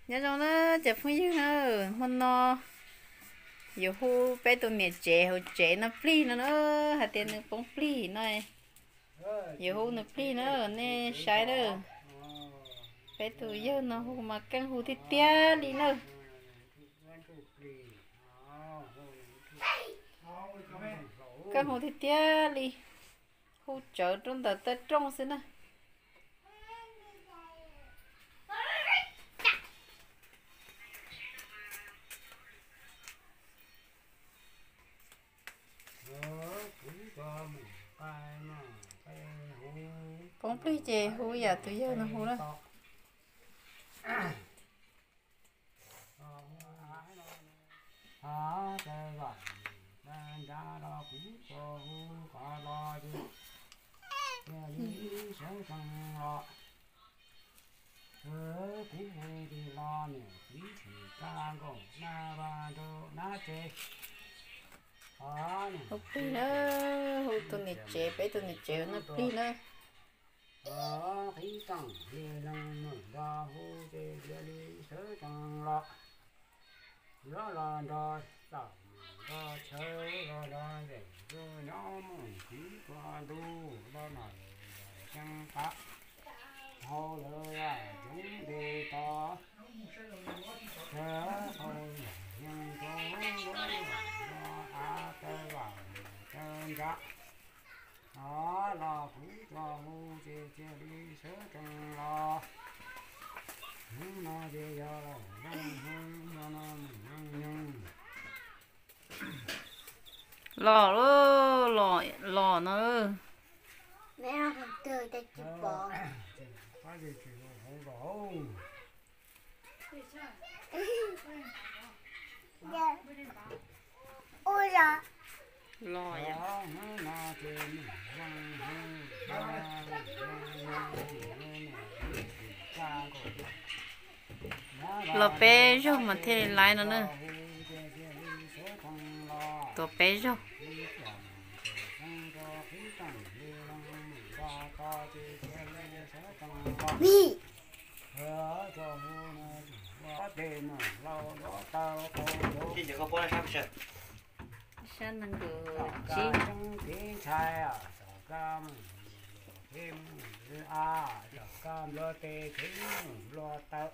Nyob zoo na cov phooj ywg na, hmo no yuav hu peb tus niam tsev hauv tsev no plig no na, hais tias nws poob plig no, yuav hu nws plig na, nej saib na. Peb tus yawg no hu mas keej hu tiag tiag li na. Keej hu tiag tiag li, hu tsawv rau ntawm taw rooj xwb na. Poob plig ces hu yam tus yawg no hu na. Hu plig na, hu tus niam tsev, peb tus niam tsev no plig na. Qhib tsoom li leej mus nrog hu ces cia li sawv tsees los. Yuav los nrog txawm mus nrog chaw los nrog zem zuj nyob mus tiv tua ntuj los no ceeb qab hau lawm yam coob nte tos. Sawv hau yeej rau lub ntuj los av tawv vam tawv ntsa. Los kuv tso hu ces cia li sawv tsees los. Hnub no ces yog los zoo hu, no no mus zoo nyoog. Los, los, los no. Pab tsis tsis hu los. Los yog. Los peb zaug mas thiaj li laib no na. Tuav peb zaug. Sab nees nkaum tsib.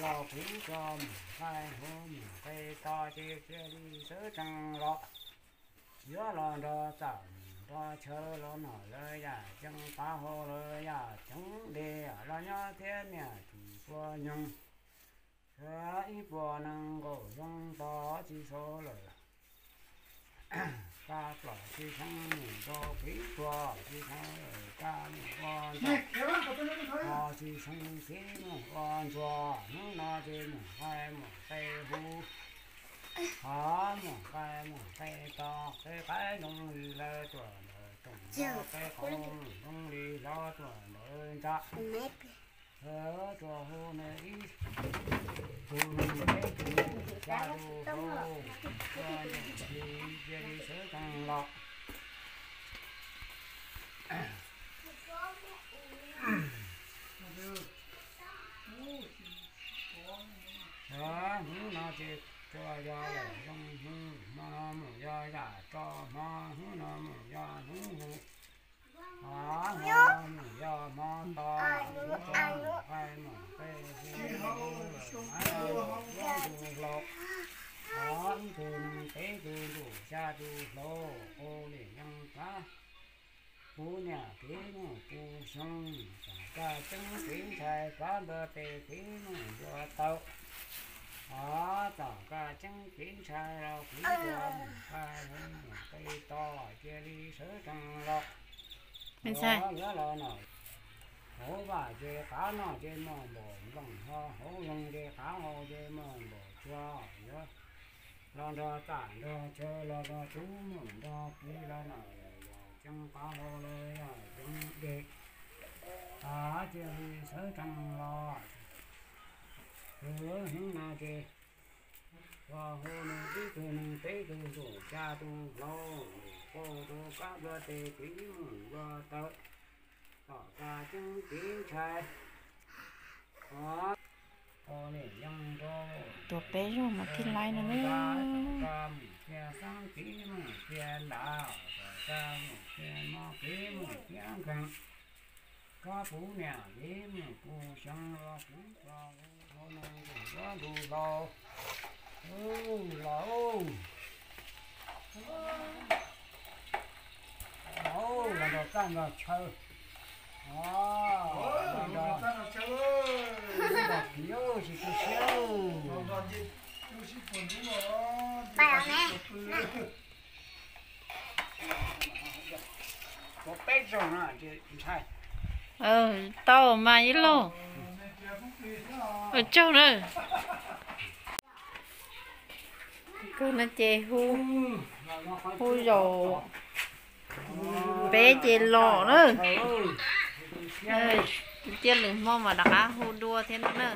Los kuv tso mus nqaij hauv mus nqe to ces cia li sawv tsees los. Yuav los nrog txawm mus nrog chaw los no lawm yam ceeb qab hau lawm yam coob nte los nyob thiab niam tsis tua nyoog. Sawv ib puas nees nkaum xyoo tod tsis sau lawm. Kab plos tsis xeeb mus rau qiv tuag tsis xeeb lawm kab mus ua ntawm. Ho tsis xeeb txiv mus ua ntsuag hnub no ces mus nqaij mus nqe hu. Ho mus nqaij mus nqe to qe qaib zoo li lawv tuam ntawm toom nto qe qhov zoo li hlob tuam ntawm ntsa. Tsuas hu nws ib tug neeg peb tug xya tug hlub, ua nyeem li cia li sawv tsees los. Hnub no ces tsuas yog lawm zoo hu, hmo no mus yog yam tso hmo, hnub no mus yog hnub hu. Hmo no mus yog hmo to, hnub no mus nqaij mus nqe hu, hnub no mus ua ntsuag hlau. Ib tug neeg peb tug ntuj xya tug hlub, ua li yeej kab. Kuv niam kev mus puv xyoo, txawm kaj ceeb kev ntshai kab npua tes kev mus npua taw. Ho txawm kaj ceeb kev ntshai los kuv npua mus nqaij mus nqe to cia li sawv tsees los. Yuav los no hauv vaj ces qav noj ces muaj npaum nplooj, ho hauv loog ces qav hau ces muaj npaum tsua. Yuav los nrog txam nrog chaw los nrog tub mus nrog kiv los no yam ceeb qab hau los yam coob dej. Cia li sawv tsees los. Hnub no ces tsuas hu nws ib tug neeg peb tug ntuj xya tug hlub, pauj rau kab npua tes kev mus npua taw, txawm kaj ceeb kev ntshai. Ho Peb zaug mas thiaj laib no na. Los nrog txaj nrog chaw. Los nrog txaj nrog chaw. Nrog piv tsis tu siab. Peb zaug no ntshai. Tau mas ib lauj. Ua tsaug na. Kawg no ces hu, hu zaum peb ces los na. Cia lwm hmo mas rov qab hu dua thiab no na.